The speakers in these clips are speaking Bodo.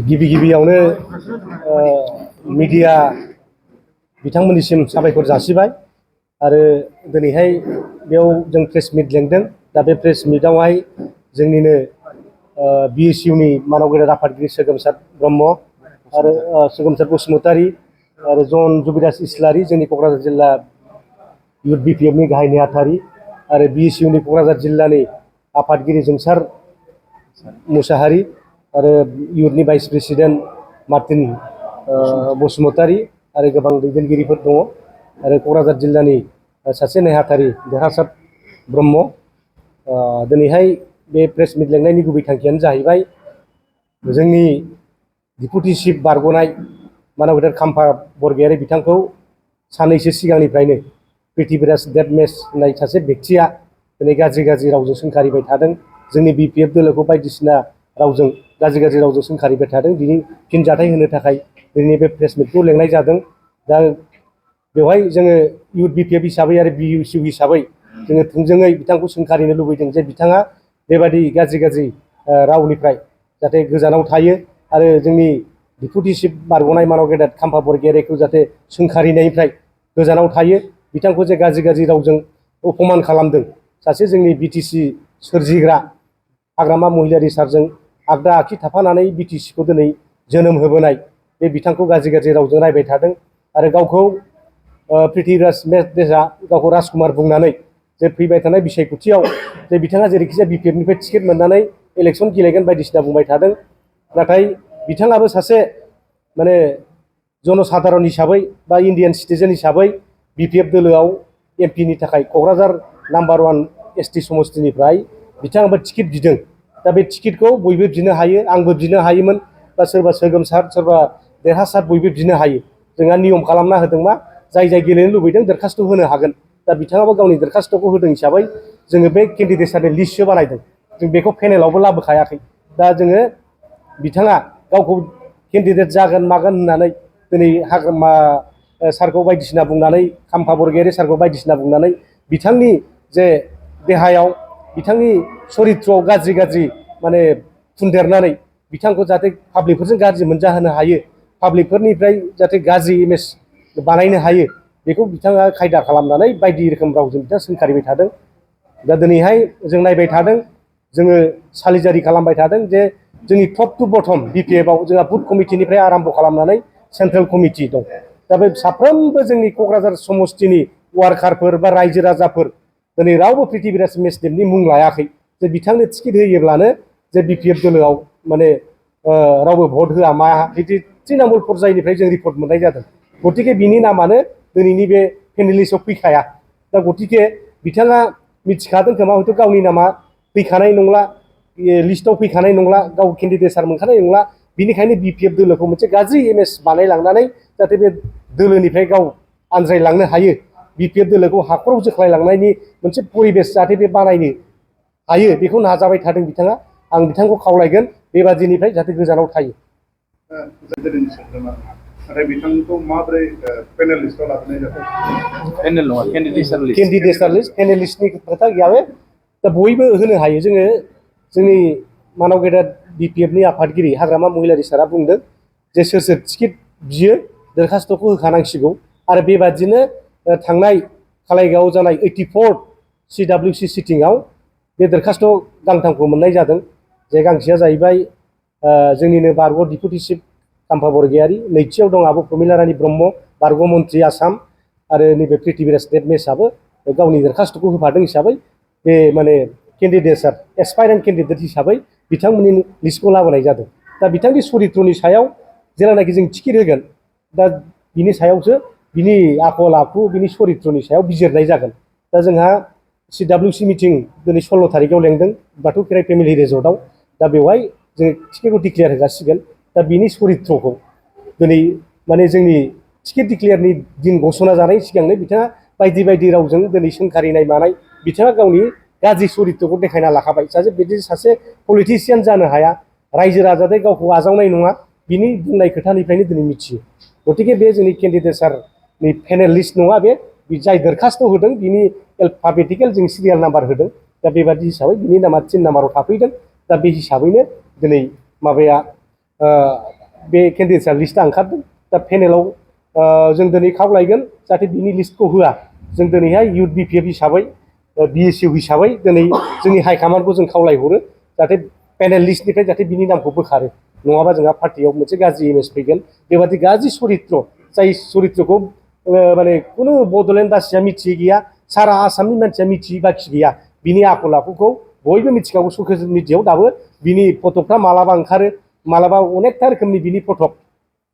गिबि गिबियावनो मिडिया बिथांमोननिसिम साबायखर जासिबाय आरो दिनैहाय बेयाव जों प्रेस मिट लेंदों। दा बे प्रेस मिटआवहाय जोंनिनो BSU नि मानव गेदेर आफादगिरि सोगोमसार ब्रह्म आरो सोगोमसार बसुमतारी आरो जन जुबिदास इस्लारि जोंनि क'क्राझार जिल्ला Youth BPF नि गाहाय नेहाथारि आरो BSU नि क'क्राझार जिल्लानि आफादगिरि जोंसार मुसाहारि आरो इउथनि भाइस प्रेसिडेन्ट मार्टिन बसुमतारी आरो गोबां दैदेनगिरिफोर दङ आरो क'क्राझार जिल्लानि सासे नेहाथारि देरहासार ब्रह्म। दिनैहाय बे प्रेस मिट लेंनायनि गुबै थांखियानो जाहैबाय जोंनि डिपुटि चिफ बारग'नाय मानव गेदेर खाम्फा बरगयारी बिथांखौ साननैसो सिगांनिफ्रायनो पृथ्वीराज देबमेस होननाय सासे बेक्तिया दिनै गाज्रि रावजों सोंखारिबाय थादों। जोंनि BPF दोलोखौ बायदिसिना रावजों गाज्रि रावजों सोंखारिबाय थादों। बिनि फिनजाथाय होनो थाखाय दिनै बे प्रेस मिटखौ लेंनाय जादों। दा बेवहाय जोङो Youth BPF हिसाबै आरो BSU हिसाबै जोङो थोंजोङै बिथांखौ सोंखारिनो लुबैदों जे बिथाङा बेबादि गाज्रि रावनिफ्राय जाहाथे गोजानाव थायो आरो जोंनि डिपुटि चिफ बारग'नाय मानव गेदेर खाम्फा बरगयारिखौ जाहाथे सोंखारिनायनिफ्राय गोजानाव थायो। बिथांखौ जे गाज्रि रावजों अपमान खालामदों सासे जोंनि BTC सोरजिग्रा हाग्रामा महिलारि सारजों आगदा आखि थाफानानै BTC खौ दिनै जोनोम होबोनाय बे बिथांखौ गाज्रि रावजों रायबाय थादों आरो गावखौ पृथ्वीराज देशआ गावखौ राजकुमार बुंनानै जे फैबाय थानाय बिसायख'थियाव जे बिथाङा जेरैखिजाया BPF निफ्राय टिकेट मोननानै इलेक्सन गेलेगोन बायदिसिना बुंबाय थादों। नाथाय बिथाङाबो सासे माने जनसाधारन हिसाबै बा इन्डियान सिटिजेन हिसाबै BPF दोलोआव MP नि थाखाय क'क्राझार नाम्बार 1 ST समस्तिनिफ्राय बिथाङाबो टिकेट बिदों। दा बे टिकेटखौ बयबो बिनो हायो, आंबो बिनो हायोमोन बा सोरबा सोगोमसार सोरबा देरहासार बयबो बिनो हायो। जोंहा नियम खालामना होदों मा जाय गेलेनो लुबैदों दरखास्त' होनो हागोन। दा बिथाङाबो गावनि दरखास्त'खौ होदों हिसाबै जोङो बे केन्डिडेटसनि लिस्टसो बानायदों। जों बेखौ पेनेलावबो लाबोखायाखै। दा जोङो बिथाङा गावखौ केन्डिडेट जागोन मागोन होननानै दिनै हाग्रामा सारखौ बायदिसिना बुंनानै खाम्फा बरगयारी सारखौ बायदिसिना बुंनानै बिथांनि जे देहायाव बिथांनि सरित्रआव गाज्रि माने फुनदेरनानै बिथांखौ जाहाथे पाब्लिकफोरजों गाज्रि मोनजाहोनो हायो, पाब्लिकफोरनिफ्राय जाहाथे गाज्रि इमेज बानायनो हायो, बेखौ बिथाङा खायदा खालामनानै बायदि रोखोम रावजों बिथाङा सोंखारिबाय थादों। दा दिनैहाय जों नायबाय थादों, जोङो सालिजारि खालामबाय थादों जे जोंनि टप टु बटम BPF आव जोंहा बुथ कमिटिनिफ्राय आराम्भ खालामनानै सेन्ट्रेल कमिटि दं। दा बे साफ्रोमबो जोंनि क'क्राझार समस्तिनि वार्कारफोर बा रायजो राजाफोर दिनै रावबो पृथ्वीराज मेसदेबनि मुं लायाखै जे बिथांनो टिकेट होयोब्लानो जे BPF दोलोआव माने रावबो भट होआ मा बिदि तृणमूल पर्यायनिफ्राय जों रिपर्ट मोननाय जादों। गतिके बिनि नामानो दिनैनि बे पेनेलिस्टआव फैखाया। दा गतिके बिथाङा मिथिखादों खोमा हयथ' गावनि नामा फैखानाय नंला, लिस्टआव फैखानाय नंला, गाव केन्डिडेट सार मोनखानाय नंला। बिनिखायनो BPF दोलोखौ मोनसे गाज्रि इमेज बानायलांनानै जाहाथे बे दोलोनिफ्राय गाव आनज्रायलांनो हायो, BPF दोलोखौ हाखराव जोख्लायलांनायनि मोनसे परिबेस जाहाथे बे बानायनो हायो, बेखौ नाजाबाय थादों बिथाङा। आं बिथांखौ खावलायगोन बेबादिनिफ्राय जाहाथे गोजानाव थायो। नाथाय बिथांखौ माबोरै पेनेल लिस्टआव लाबोनाय जादों? पेनेल नङा, केन्डिडेट लिस्ट, पेनेलिस्टनि खोथा गैया बे। दा बयबो होनो हायो। जोंनि मानव गेदेर BPF नि आफादगिरि हाग्रामा महिलारि सारा बुंदों जे सोर टिकेट बियो दरखास्त'खौ होखानांसिगौ आरो बेबादिनो थांनाय कालाइगावआव जानाय 84 CWC सिटिंआव बे दरखास्त' गांथामखौ मोननाय जादों। जे गांसेया जाहैबाय जोंनिनो बारग' डिपुटि चिफ खाम्फा बरगयारी, नैथियाव दं आब' प्रमिला रानी ब्रह्म बारग' मन्त्रि आसाम, आरो नैबे पृथ्वीराज देबमेसआबो गावनि दरखास्त'खौ होफादों हिसाबै बे माने केन्डिडेट सार एसपायरेन्ट केन्डिडेट हिसाबै बिथांमोननि लिस्टखौ लाबोनाय जादों। दा बिथांनि सरित्रनि सायाव जेब्लानाखि जों टिकेट होगोन, दा बिनि सायावसो बिनि आखल आखु बिनि सरित्रनि सायाव बिजिरनाय जागोन। दा जोंहा CWC मिटिं दिनै 16 तारिखआव लेंदों बाथौ खेराइ फेमिलि रिजर्टआव। दा बेवहाय जों टिकेटखौ डिक्लेयार होगासिगोन। दा बिनि सरित्रखौ दिनै माने जोंनि टिकेट डिक्लेयारनि दिन घोषणा जानायनि सिगांनो बिथाङा बायदि रावजों दिनै सोंखारिनाय मानाय बिथाङा गावनि गाज्रि सरित्रखौ देखायना लाखाबाय। बिदि सासे पलिटिसियान जानो हाया, रायजो राजादे गावखौ आजावनाय नङा, बिनि बुंनाय खोथानिफ्रायनो दिनै मिथियो। गतिके बे जोंनि केन्डिडेट सारनि पेनेल लिस्ट नङा, बे जाय दरखास्त' होदों बिनि एलफाबेटिकेल जों सिरियाल नाम्बार होदों। दा बेबादि हिसाबै बिनि नामा 3 नाम्बाराव थाफैदों। दा बे हिसाबैनो दिनै माबाया बे केन्डिडेट्सआ लिस्टआ ओंखारदों दा पेनेलाव जों दिनै खावलायगोन जाहाथे बिनि लिस्टखौ होआ जों दिनैहाय इउथ BPF हिसाबै BSU हिसाबै दिनै जोंनि हाइकमान्डखौ जों खावलायहरो जाहाथे पेनेल लिस्टनिफ्राय जाहाथे बिनि नामखौ बोखारो नङाबा जोंहा पार्टियाव मोनसे गाज्रि इमेज फैगोन बेबादि गाज्रि सरित्र जाय सरित्रखौ माने खुनु बड'लेण्ड बासिया मिथियै गैया सारा आसामनि मानसिया मिथियै बाखि गैया बिनि आखल आखुखौ बयबो मिथिखागौ ससियेल मिडियायाव दाबो बिनि फटकफ्रा मालाबा ओंखारो मालाबा अनेकथा रोखोमनि बिनि फटक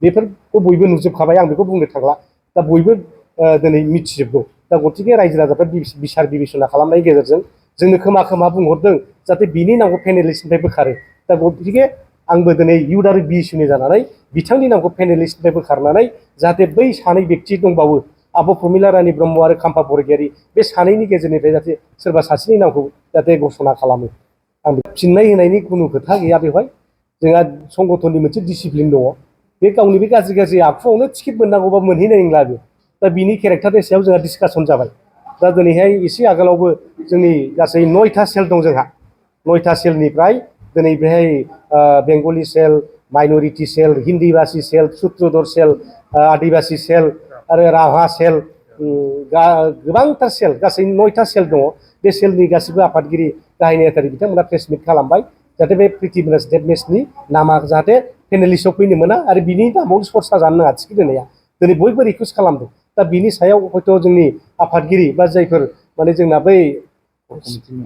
बेफोरखौ बयबो नुजोबखाबाय आं बेखौ बुंनो थांला दा बयबो दिनै मिथिजोबगौ दा गतिके रायजो राजाफ्रा बिसार बिबेसना खालामनायनि गेजेरजों जोंनो खोमा खोमा बुंहरदों जाहाथे बिनि नामखौ पेनेलिस्टनिफ्राय बोखारो दा गतिके आंबो दिनै इउथ आरो BSUनि जानानै बिथांनि नामखौ पेनेलिस्टनिफ्राय बोखारनानै जाहाथे बै सानै बेक्ति दंबावो आब' प्रमिला रानी ब्रह्म आरो खाम्फा बरगयारी बे सानैनि गेजेरनिफ्राय जाहाथे सोरबा सासेनि नामखौ जाहाथे घोषणा खालामो आं फिननाय होनायनि खुनु खोथा गैया बेवहाय जोंहा संगठननि मोनसे डिसिप्लिन दङ बे गावनि बे गाज्रि गाज्रि आखुआवनो टिकेट मोननांगौबा मोनहैनाय नंला बे दा बिनि केरेक्टारनि सायाव जोंहा डिसकासन जाबाय दा दिनैहाय एसे आगोलावबो जोंनि गासै 9था सेल दं जोंहा 9था सेलनिफ्राय दिनै बेहाय बेंगलि सेल माइन'रिटि सेल हिन्दी भाषी सेल सुत्रधर सेल आदिबासि सेल आरो राभा सेल गोबांथार सेल गासै 9था सेल दङ बे सेलनि गासिबो आफादगिरि गाहाय नेहाथारि बिथांमोना प्रेस मिट खालामबाय जाहाथे बे प्रिटिभिराज देबमेसनि नामा जाहाथे पेनेलिस्टआव फैनो मोना आरो बिनि नामाव सर्सा जानो नाङा टिकेट होनाया दिनै बयबो रिकुवेस्ट खालामदों दा बिनि सायाव हयथ' जोंनि आफादगिरि बा जायफोर माने जोंना बै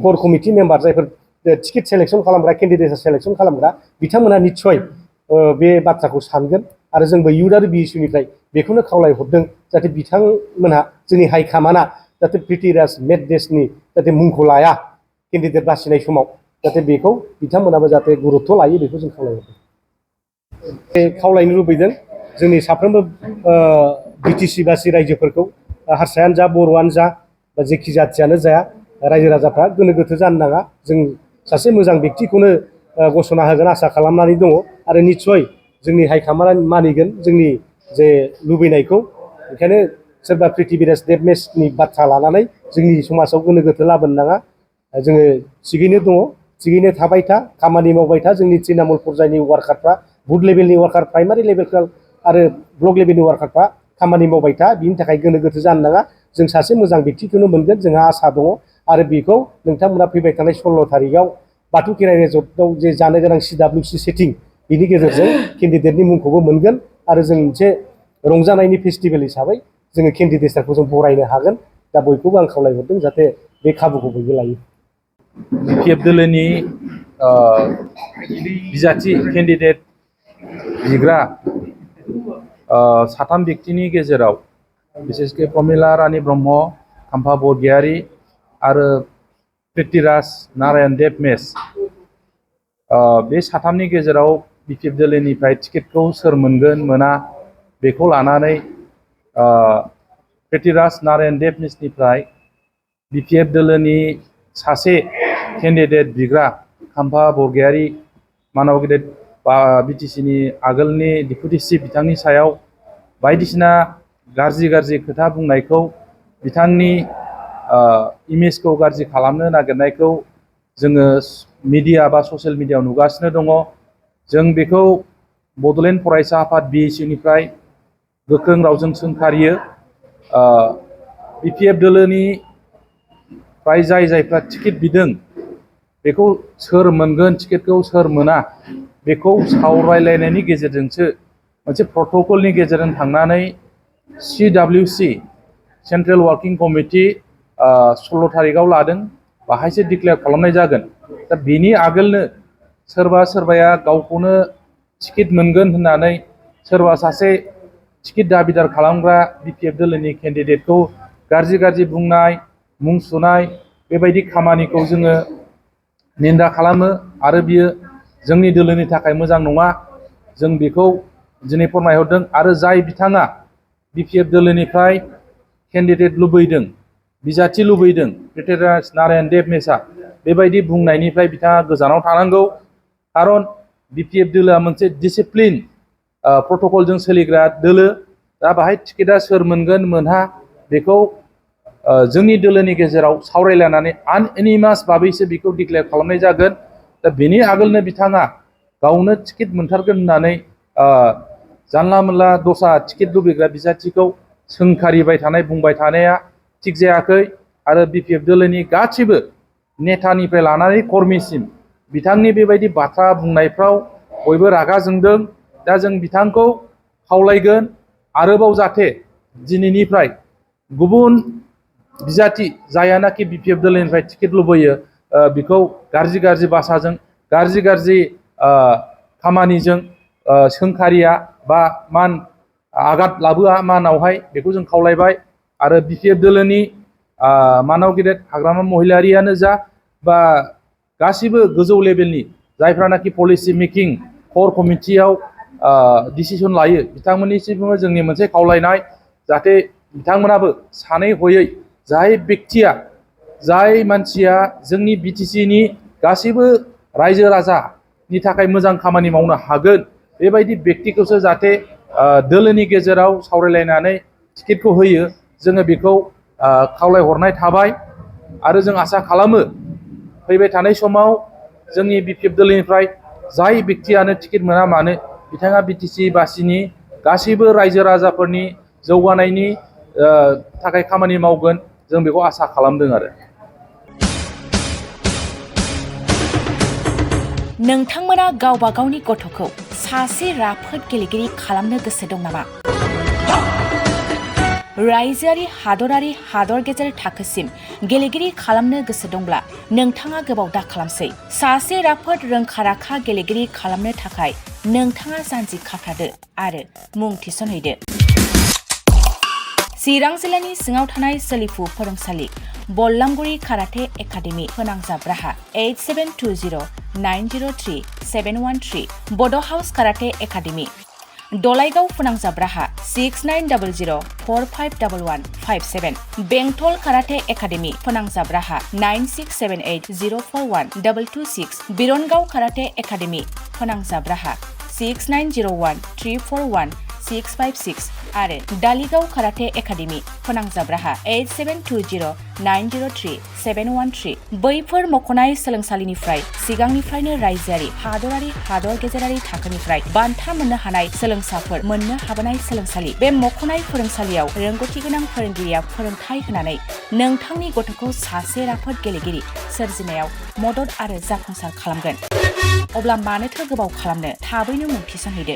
कोर कमिटि मेम्बार जायफोर टिकेट सेलेक्सन खालामग्रा केन्डिडेट सेलेक्सन खालामग्रा बिथांमोना निस्सय बे बाथ्राखौ सानगोन आरो जोंबो इउथ आरो BSUनिफ्राय बेखौनो खावलायहरदों जाहाथे बिथांमोनहा जोंनि हाइकमान्डआ जाहाथे प्रिटिभिराज मेट देशनि जाहाथे मुंखौ लाया केन्डिडेट बासिनाय समाव जाहाथे बेखौ बिथांमोनाबो जाहाथे गुरुत्व लायो बेखौ जों खावलायहरदों खावलायनो लुबैदों जोंनि साफ्रोमबो BTC बासि रायजोफोरखौ हारसायानो जा बर'आनो जा बा जेखि जाथियानो जाया रायजो राजाफ्रा गोनो गोथो जानो नाङा जों सासे मोजां बेक्तिखौनो घोषणा होगोन आसा खालामनानै दङ आरो निस्सय जोंनि हाइकमान्डआ मानिगोन जोंनि जे लुबैनायखौ बेखायनो सोरबा प्रिटिभिराज देबमेसनि बाथ्रा लानानै जोंनि समाजाव गोनो गोथो लाबोनो नाङा जोङो थिगैनो दङ थिगैनो थाबाय था खामानि मावबाय था जोंनि तृणमूल पर्यायनि वार्कारफ्रा बुथ लेभेलनि वार्कार प्राइमारि लेभेल आरो ब्लक लेभेलनि वार्कारफ्रा खामानि मावबाय था बिनि थाखाय गोनो गोथो जानो नाङा जों सासे मोजां बेक्तिखौनो मोनगोन जोंहा आसा दङ आरो बेखौ नोंथांमोना फैबाय थानाय 16 थारिखआव बाथौ खेराइ रेजर्टआव जे जानो गोनां CWC सेटिं बिनि गेजेरजों केन्डिडेटनि मुंखौबो मोनगोन आरो जों मोनसे रंजानायनि फेस्टिभेल हिसाबै जोङो केन्डिडेटखौ जों बरायनो हागोन दा बयखौबो आं खावलायहरदों जाहाथे बे खाबुखौ बयबो लायो BPF दोलोनि बिजाथि केन्डिडेट बिग्रा साथाम बेक्तिनि गेजेराव बिसेसके प्रमिला रानी ब्रह्म खाम्फा बरगयारी आरो प्रिटिराज नारायण देबमेस बे साथामनि गेजेराव BPF दोलोनिफ्राय टिकेटखौ सोर मोनगोन मोना बेखौ लानानै प्रिटिराज नारायण देबमेसनिफ्राय BPF दोलोनि सासे केन्डिडेट बिग्रा खाम्फा बरगयारी मानव गेदेर BTCनि आगोलनि डिपुटि चिफ बिथांनि सायाव बायदिसिना गाज्रि खोथा बुंनायखौ बिथांनि इमेजखौ गाज्रि खालामनो नागिरनायखौ जोङो मिडिया बा ससियेल मिडियायाव नुगासिनो दङ जों बेखौ बड'लेण्ड फरायसा आफाद BSUनिफ्राय गोख्रों रावजों सोंखारियो BPF दोलोनि फ्राय जायफ्रा टिकेट बिदों बेखौ सोर मोनगोन टिकेटखौ सोर मोना बेखौ सावरायलायनायनि गेजेरजोंसो मोनसे प्रट'कलनि गेजेरजों थांनानै CWC सेन्ट्रेल वार्किं कमिटि 16 थारिखआव लादों बाहायसो डिक्लेयार खालामनाय जागोन दा बेनि आगोलनो सोरबाया गावखौनो टिकेट मोनगोन होननानै सोरबा सासे टिकेट दाबिदार खालामग्रा BPF दोलोनि केन्डिडेटखौ गाज्रि बुंनाय मुं सुनाय बेबायदि खामानिखौ जोङो निन्दा खालामो आरो बियो जोंनि दोलोनि थाखाय मोजां नङा जों बेखौ दिनै फोरमायहरदों आरो जाय बिथाङा BPF दोलोनिफ्राय केन्डिडेट लुबैदों बिजाथि लुबैदों प्रिटिराज नारायण देबमेसआ बेबायदि बुंनायनिफ्राय बिथाङा गोजानाव थानांगौ खारन BPF दोलोआ मोनसे डिसिप्लिन प्रट'कलजों सोलिग्रा दोलो दा बाहाय टिकेटआ सोर मोनगोन मोनहा बेखौ जोंनि दोलोनि गेजेराव सावरायलायनानै आनएनिमास भाबैसो बेखौ डिक्लेयार खालामनाय जागोन दा बेनि आगोलनो बिथाङा गावनो टिकेट मोनथारगोन होननानै जानला मोनला दस्रा टिकेट लुबैग्रा बिजाथिखौ सोंखारिबाय थानाय बुंबाय थानाया थिग जायाखै। आरो BPF दोलोनि गासैबो नेतानिफ्राय लानानै कर्मिसिम बिथांनि बेबायदि बाथ्रा बुंनायफ्राव बयबो रागा जोंदों। दा जों बिथांखौ खावलायगोन आरोबाव जाहाथे दिनैनिफ्राय गुबुन बिजाथि जायानाखि BPF दोलोनिफ्राय टिकेट लुबैयो बेखौ गाज्रि भाषाजों गाज्रि खामानिजों सोंखारिया बा मान आघात लाबोआ मानावहाय बेखौ जों खावलायबाय। आरो BPF दोलोनि मानाव गेदेर हाग्रामा महिलारियानो जा बा गासिबो गोजौ लेभेलनि जायफ्रानाखि पलिसि मेकिं कर कमिटियाव डिसिसन लायो बिथांमोननिसिमबो जोंनि मोनसे खावलायनाय जाहाथे बिथांमोनाबो सानै हयै जाय मानसिया जोंनि BTCनि गासैबो रायजो राजानि थाखाय मोजां खामानि मावनो हागोन बेबायदि व्यक्तिखौसो जाहाथे दोलोनि गेजेराव सावरायलायनानै टिकेटखौ होयो जोङो बेखौ खावलायहरनाय थाबाय। आरो जों आसा खालामो फैबाय थानाय समाव जोंनि BPF दोलोनिफ्राय जाय व्यक्तियानो टिकेट मोना मानो बिथाङा BTC बासिनि गासैबो रायजो राजाफोरनि जौगानायनि थाखाय खामानि मावगोन जों बेखौ आसा खालामदों। आरो नोंथांमोना गावबा गावनि गथ'खौ सासे राफोद गेलेगिरि खालामनो गोसो दं नामा? रायजोआरि हादरारि हादर गेजेर थाखोसिम गेलेगिरि खालामनो गोसो दंब्ला नोंथाङा गोबाव दा खालामसै। सासे राफोद रोंखा राखा गेलेगिरि खालामनो थाखाय नोंथाङा जानजि खाफ्रादो आरो मुं थिसनहैदो। चिरां जिल्लानि सिङाव थानाय सोलिफु फोरोंसालि बल्लामगुरि काराटे एकाडेमि फोनांजाब राहा 8720903713 बड' हाउस काराटे एकाडेमि दलाइगाव फोनांजाब राहा 6900451157 बेंटल काराटे एकाडेमि फोनांजाब राहा 9678041226 बिरनगाव काराटे एकाडेमि फोनांजाब राहा 6901341656 आरो डालिगाव काराटे एकाडेमि फोनांजाब राहा 8720903713 बैफोर मख'नाय सोलोंसालिनिफ्राय सिगांनिफ्रायनो रायजोआरि हादरारि हादर गेजेरारि थाखोनिफ्राय बान्था मोननो हानाय सोलोंसाफोर मोननो हाबोनाय सोलोंसालि। बे मख'नाय फोरोंसालियाव रोंगौथि गोनां फोरोंगिरिया फोरोंथाय होनानै नोंथांनि गथ'खौ सासे राफोद गेलेगिरि सोरजिनायाव मदद आरो जाफुंसार खालामगोन। अब्ला मानोथो गोबाव खालामनो, थाबैनो मुं थिसनहैदो।